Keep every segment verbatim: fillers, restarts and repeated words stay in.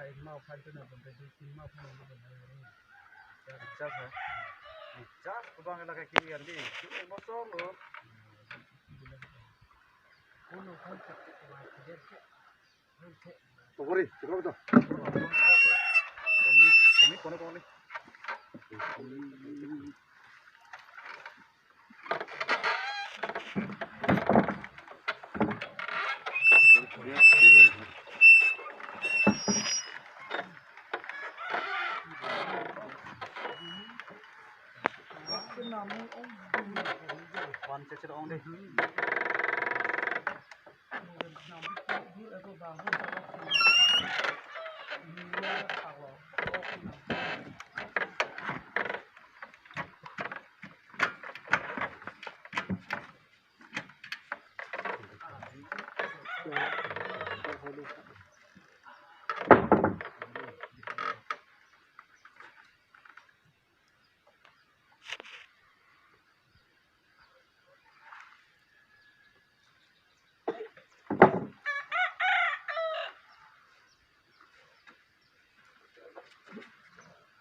Mau phan tu na pun tadi kin mau phan tu na. Charge hai. Charge ko bang lagi kiri kan di. Tu bosong lo. Kono phan tu na kiri ke. Pokori, chiklo betul. Kami, kami kono kono ni. Wan cecet ong deh.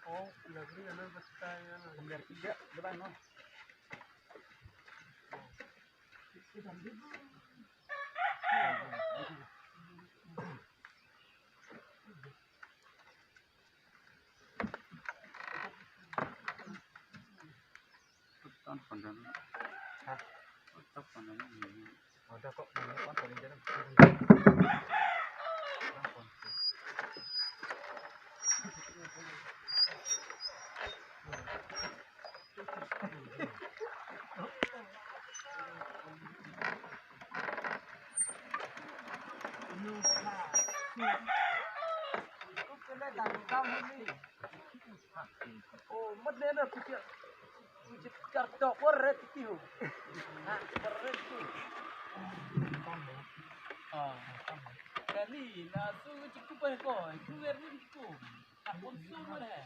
Oh, iya, iya, iya, iya, iya. Biar tidak, biar no. Tan pandan. Hah? Tan pandan. Ada kok, mana kok, paling jarang. Oh, mat le na putia. Putia kartok kor ret ti ho. Ha, kor ret ti. Ah. Kali na su chiku pa ko, ku ver ni chiku. Akon su mo re.